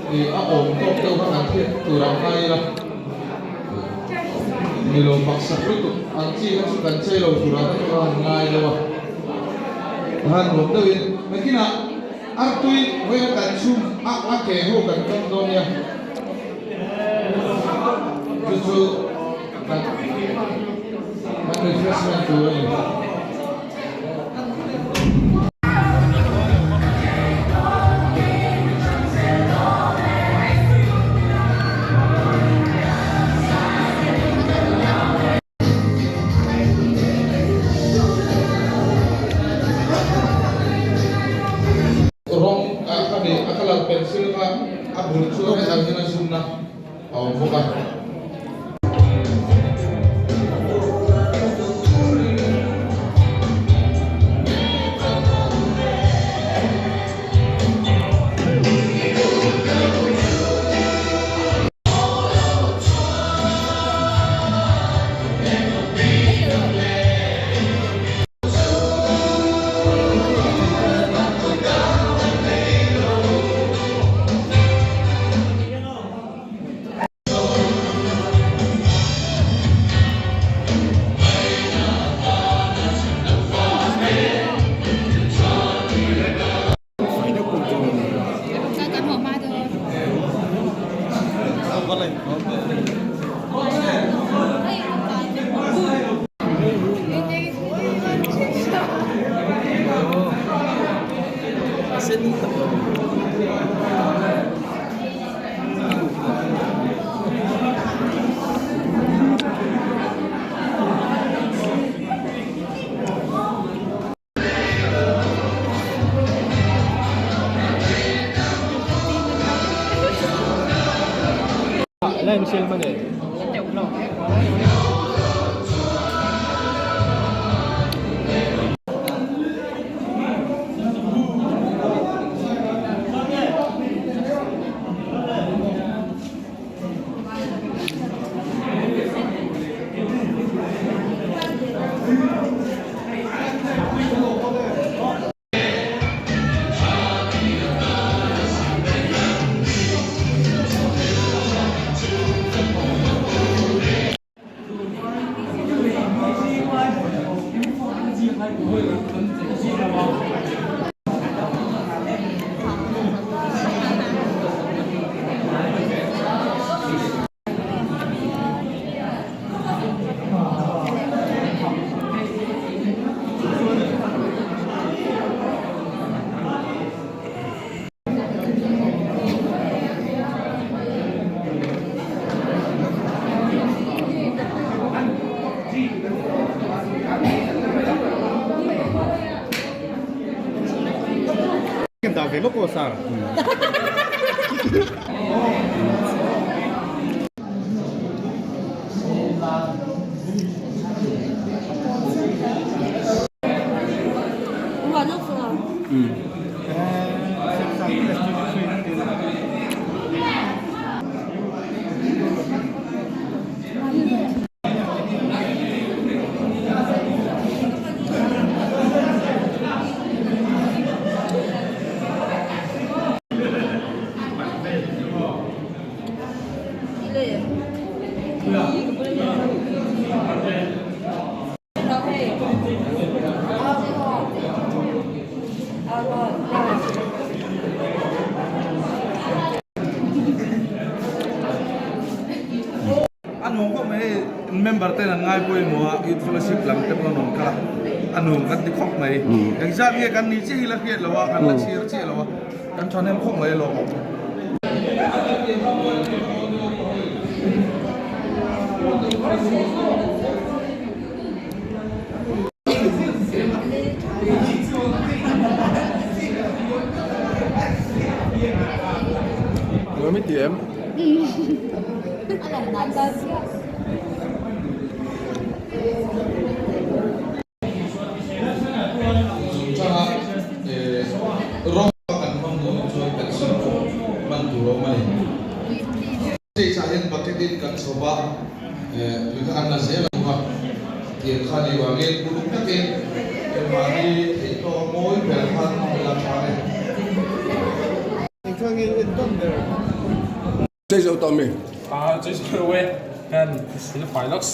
A awm tawk deuh kha kan hriat tur ang ngai ila, ni lo paksak lutuk ang chi kha chu kan chei lo tur ang chu ka han ngai deuh a, ka han nuam deuhin nakinah artui vawiin a kan chhum a a ke ho kan kam dawn nia chu chu kan kan refreshment tur a ni. Rawng a khami a colour pencil kha a bul chuan hetah hian a zumna a awm bawk a. A nuam khawp mai hei member ten an ngai pawimawh a youth fellowship lam te pawh an rawn kal a a nuam kan ti khawp mai engzat nge kan ni chiah hi la hriat lo a kan la chhir chiah lo a kan thahnem khawp mai alawm. Chungchanga rawng kan hmang dawn ah chuan pencil pawh hman tur a awm a ni. Stage ah hian bucket in kan chho va, tui kha kan la zel ang a, tiang kha ni vangin uluk takin mahni theihtawk a mawi ber khan hmang ila tha a ni. Engchuan nge i en tawn ber? Chei zo tawh mi? A chei zo lo e, kan sil fai lawks.